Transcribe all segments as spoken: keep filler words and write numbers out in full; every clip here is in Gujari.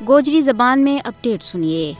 گوجری زبان میں اپڈیٹ سنیے۔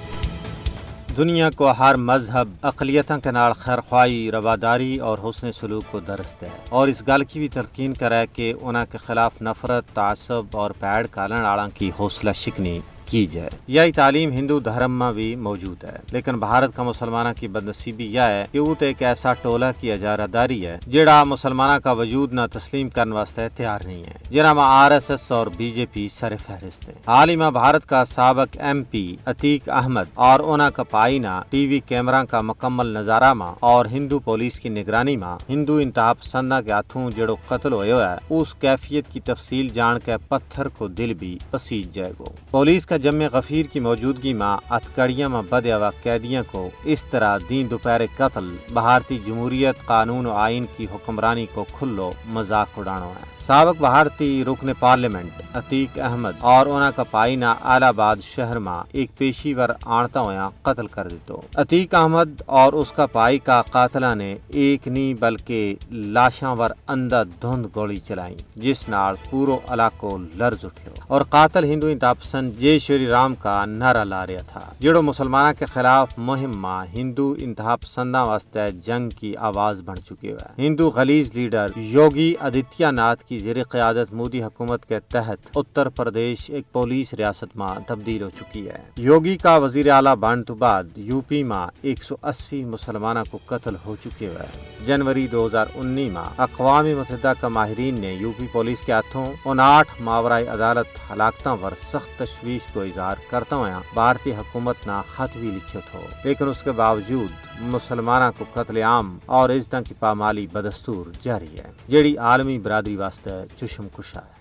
دنیا کو ہر مذہب اقلیتوں کے نال خیرخواہی، رواداری اور حسن سلوک کو درست ہے، اور اس گل کی بھی تلقین کرے کہ انہاں کے خلاف نفرت، تعصب اور پیڑ کالن آڑاں کی حوصلہ شکنی کی جائے۔ یہی تعلیم ہندو دھرم ما بھی موجود ہے، لیکن بھارت کا مسلماناں کی بدنصیبی یاہ ہے کہ وہ تو ایک ایسا ٹولہ کی اجارہ داری ہے جیڑا مسلماناں کا وجود نا تسلیم کرن واسطے تیار نہیں ہے، جنہاں ما آر ایس ایس اور بی جے پی سر فہرست ہیں۔ حال ہی ما بھارت کا سابق ایم پی عتیق احمد اور انہاں کا پائی نا ٹی وی کیمرہ کا مکمل نظارہ ما اور ہندو پولیس کی نگرانی ما ہندو انتہا پسنداں کے ہاتھوں جیڑو قتل ہویو ہے، اس کیفیت کی تفصیل جان کے پتھر کو دل بھی پسیج جائے گو۔ پولیس کا جمع غفیر کی موجودگی ما ہتھکڑیاں ما بدھیا ہوا قیدیاں کو اس طرح دین دوپہرے قتل بھارتی جمہوریت، قانون و آئین کی حکمرانی کو کھلو مذاق اڑانو ہے۔ سابق بھارتی رکن پارلیمنٹ عتیق احمد اور انہاں کا پائی نا الہ آباد شہر ما ایک پیشی ور آنتا ہویا قتل کر دیتو۔ عتیق احمد اور اس کا پائی کا قاتلاں نے ایک نہیں بلکہ لاشاں ور اندھا دھند گولی چلائی، جس نال پورو علاقو لرز اٹھیو اور قاتل ہندو انتہا پسند جے شری رام کا نعرہ لا رہیا تھا، جیڑو مسلماناں کے خلاف مہم ما ہندو انتہا پسنداں واسطے جنگ کی آواز بن چکی ہوئے۔ ہندو غلیظ لیڈر یوگی آدتیہ ناتھ کی زیر قیادت مودی حکومت کے تحت اتر پردیش ایک پولیس ریاست ما تبدیل ہو چکی ہے۔ یوگی کا وزیر اعلیٰ بن تو بعد یو پی ما ایک سو اسی مسلماناں کو قتل ہو چکے ہوئے۔ جنوری دو ہزار انی ما اقوام متحدہ کا ماہرین نے یو پی پولیس کے ہاتھوں اناٹھ ماورائے عدالت ہلاکتاں پر سخت تشویش کو اظہار کرتا ہویا بھارتی حکومت نا خط بھی لکھیو تھو، لیکن اس کے باوجود مسلماناں کو قتل عام اور عزتاں کی پامالی بدستور جاری ہے، جیڑی عالمی برادری واسطے چشم کشا ہے۔